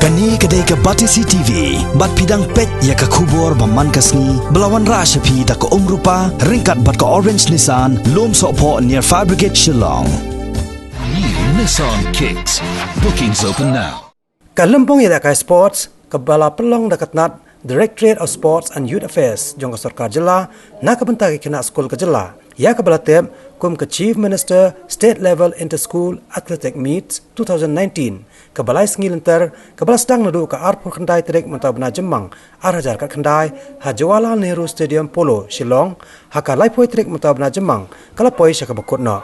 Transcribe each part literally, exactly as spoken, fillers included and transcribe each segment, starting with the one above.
Kane ka dei ka Batesi T V, bad phi dang peit ïa ka khubor ba man ka sngi, ba la wanrah sha phi da ka Umrupa, ryngkat bad ka Orange Nissan, Lum Sohphoh near Fire Brigade Shillong. New Nissan Kicks. Bookings open now. Ka lympung ïalehkai sports, kaba la pynlong da ka tnat Directorate of Sports and Youth Affairs jong ka sorkar jylla, na ka bynta ki khynnah skul ka jylla, ïa kaba la tip kum ka Chief Minister State Level Inter-School Athletic Meets two thousand nineteen, kaba lai sngi lynter, kaba la sdang naduh ka arphew khyndai tarik mynta u bnai Jymmang ar hajar khatkhyndai, ha Jawaharlal Nehru Stadium Polo, Shillong, ha ka laiphew tarik mynta u bnai Jymmang, ka la poi sha kaba kut noh.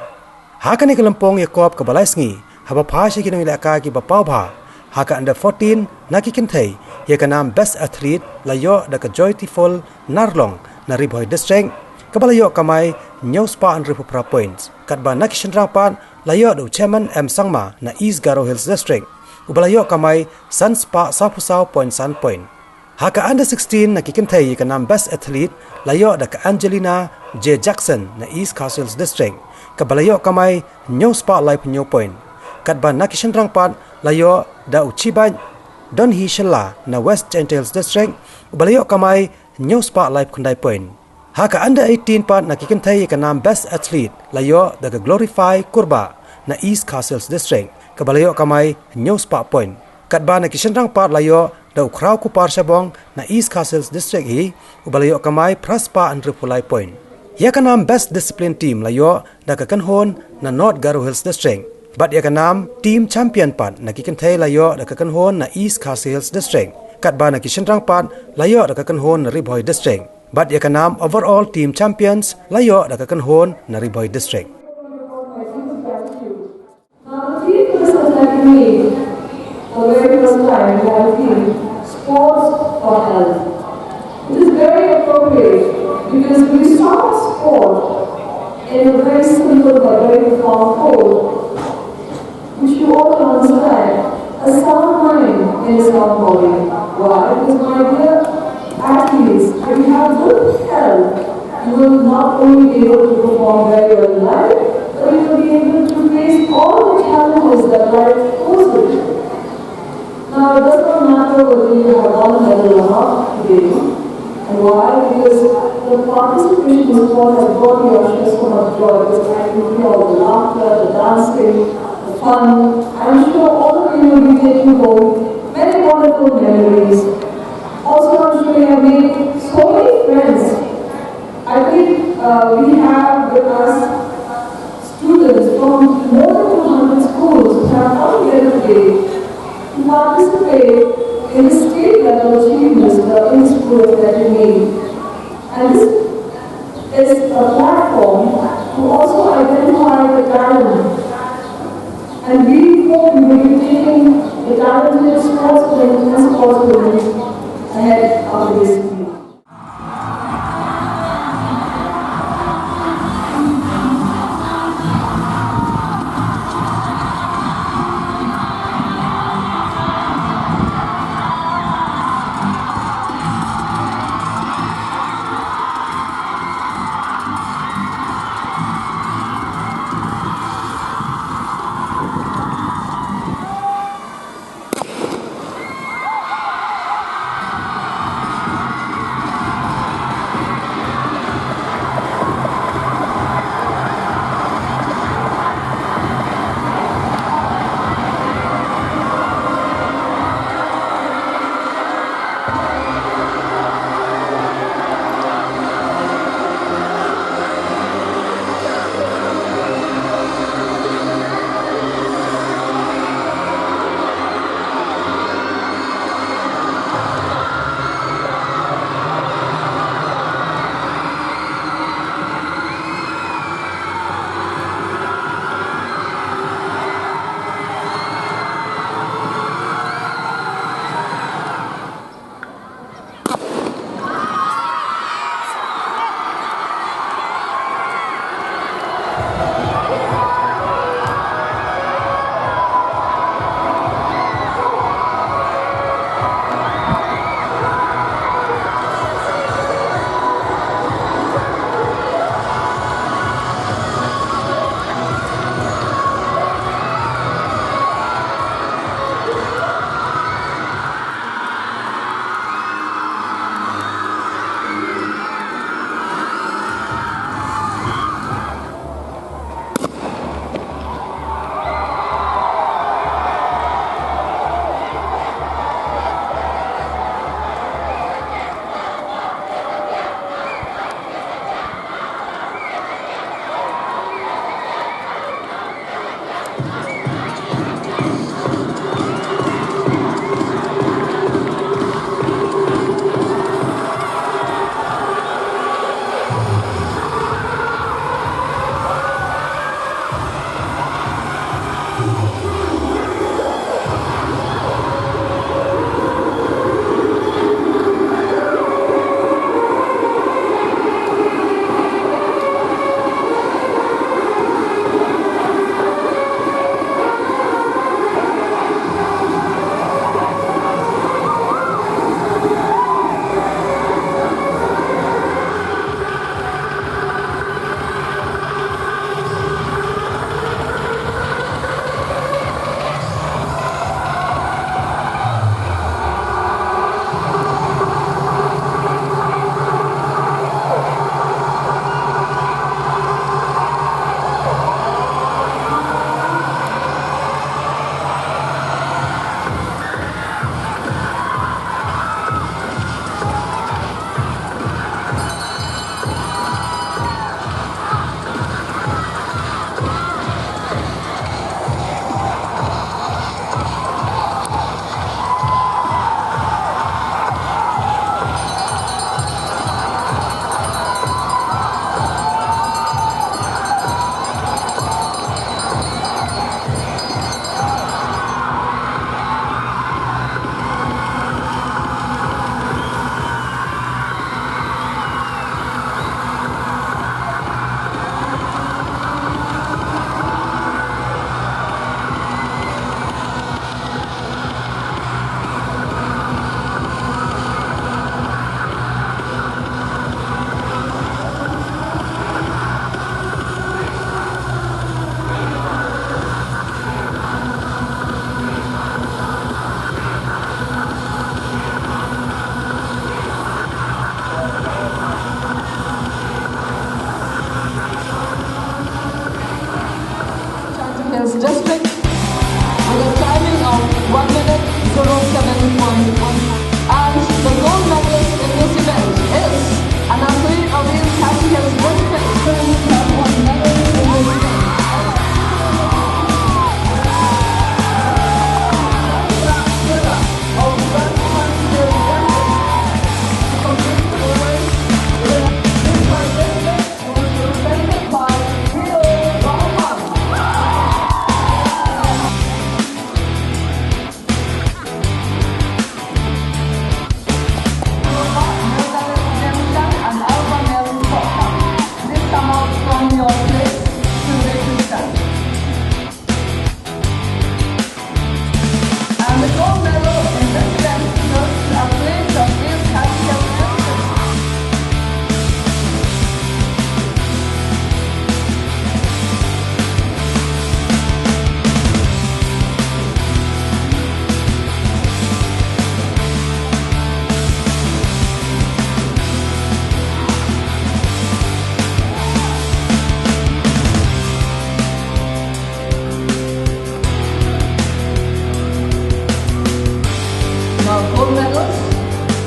Ha kane ka lympung ïakop kaba lai sngi, haba phai sha ki nongïalehkai kiba paw bha ha ka under fourteen na ki kynthei, ïa ka nam Best Athlete la ïoh da ka Joytiful Narlong na Ri Bhoi District, kaba la ïoh kamai hynñiew spah hynriewphew phra points, katba na ki shynrang pat la ïoh da u Chairman M Sangma na East Garo Hills District, uba la ïoh kamai san spah sawphew saw point san point. Ha ka under sixteen na ki kynthei, ïa ka nam Best Athlete la ïoh da ka Angelina J Jackson na East Khasi Hills District, kaba la ïoh kamai hynñiew spah laiphew hynñiew point. Katba na ki shynrang pat la ïoh da u Chibai Donhi Shylla na West Jaintia Hills District, uba la ïoh kamai hynñiew spah laiphew khyndai point. Ha ka under eighteen pat na ki kynthei, ïa ka nam Best Athlete la ïoh da ka Glorify Kurbah na East Khasi Hills District, kaba la ïoh kamai hynñiew spah point. Katba na ki shynrang pat la ïoh da u Khrawkupar Shabong na East Khasi Hills District hi, uba la ïoh kamai phra spah hynriewphew lai point. Ïa ka nam Best Discipline Team la ïoh da ka kynhun na North Garo Hills District. Bad ïa ka nam Team Champion pat na ki kynthei la ïoh da ka kynhun na East Khasi Hills District. Katba na ki shynrang pat la ïoh da ka kynhun na Ri Bhoi District. Bad ïa ka nam Overall Team Champions la ïoh da ka kynhun na Ri Bhoi District. Now, the theme for this athletic meet, for the very first time, we have a theme, Sports for Health. It is very appropriate because when we talk about sport in a very simple but very profound code, which you all understand, a sound mind in a sound body. Why? Because, my dear athletes, if you have good health, you will not only be able to perform very well in life, but you will be able to face all the challenges that life poses. Now, it does not matter whether you have won a medal or not today. And why? Because the participation in sport has brought you, I'm sure, so much joy, because I can hear all the laughter, the dancing, the fun. I'm sure all of you will be taking home many wonderful memories. Also, I'm sure you have made so many friends. I think, uh, we have with us students from more than two hundred schools who have come here today to participate in the state level achievements that in schools that you need. And this is a platform to also identify the talent. And we hope you will be taking the talented sportsmen and sportswomen ahead of this meet. The gold medal in this event goes to athlete of East Khasi Hills District. Now, gold medals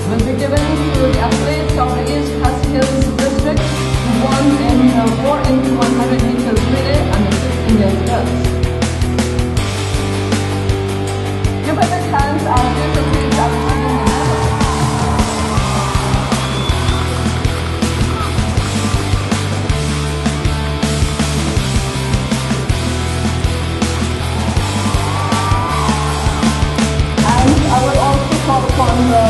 will be given to the athletes of the East Khasi Hills District who won in the four into one hundred meters relay under fifteen years girls. Give a big hand as these athletes are receiving the medals. And I will also call upon the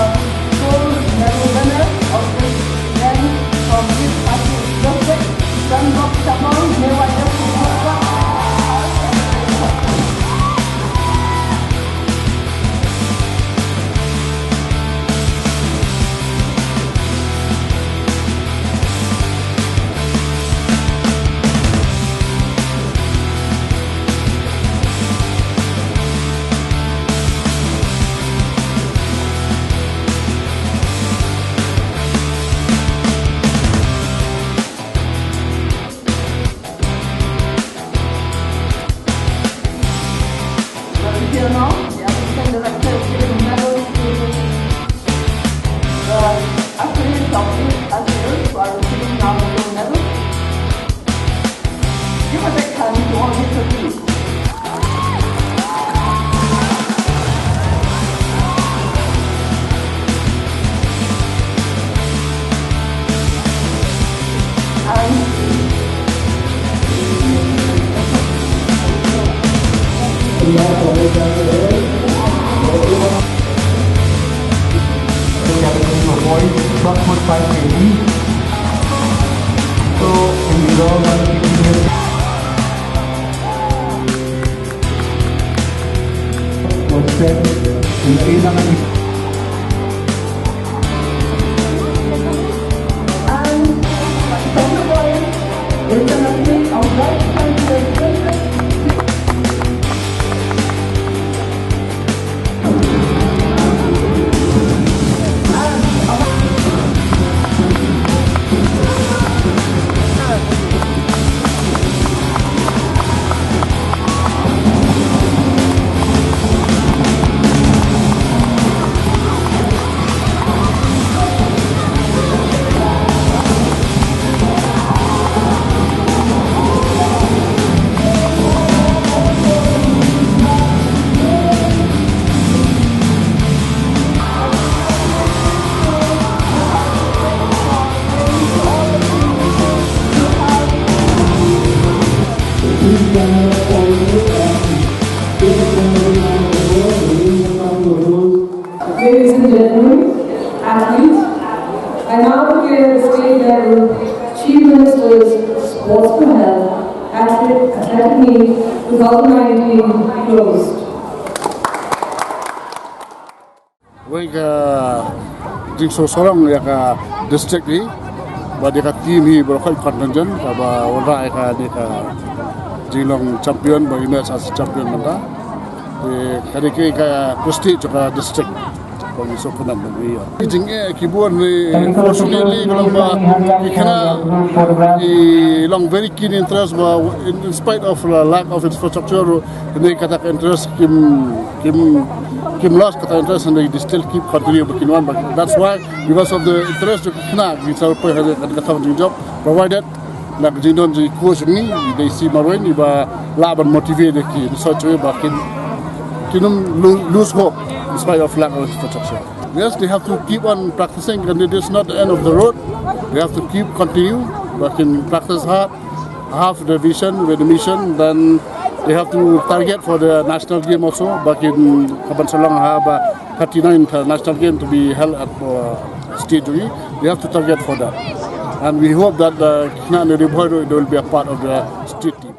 gold medal winner of this event from East Khasi District, Sangok Chabang, Mewai District. But here now, the Assistant Director is giving medals to the athletes of East Khasi Hills who are receiving now the gold medal. Give a big hand to all these athletes. Category for boys, twelve point five K G. So, in the girls, one fifty. Ladies and gentlemen, athletes, I now declare the state level Chief Minister's Sports for Health Athletic, Athletic Meet twenty nineteen closed. Wei ka jingsngewsarong ïa ka district hi, bad ïa ka team hi baroh, ka contingent kaba wanrah ïa kane ka jinglong champion, ba emerge as champion mynta. Te kane ka, ka prestige jong ka district ba ngi sngewkmen ba ngi ïoh. Ki jingeh ki bun hi, fortunately ka long ba ki khynnah ki long very keen interest ba in, in spite of the lack of infrastructure, hynrei kata ka interest kim, kim, kim lost kata interest, hynrei they still keep continue ba kin wan ba. That's why, because of the interest jong ki khynnah, ki sa poi ha kata ka thong jingjob, provided na ka jingdon jong ki coach jong ngi, dei shi marwei ngi ba lah ban motivate ïa ki in such a way ba kin, kin ym lo-, lose hope in spite of lack of infrastructure. Yes, they have to keep on practicing, and it is not the end of the road. They have to keep continue, ba kin practice hard, have the vision with the mission, then they have to target for the national game also, ba kin, ka ban sa long ha ba thirty-nine national game to be held at, uh, state jong ngi. They have to target for that. And we hope that, uh, khynnah na Ri Bhoi ruh, they will be a part of the state team.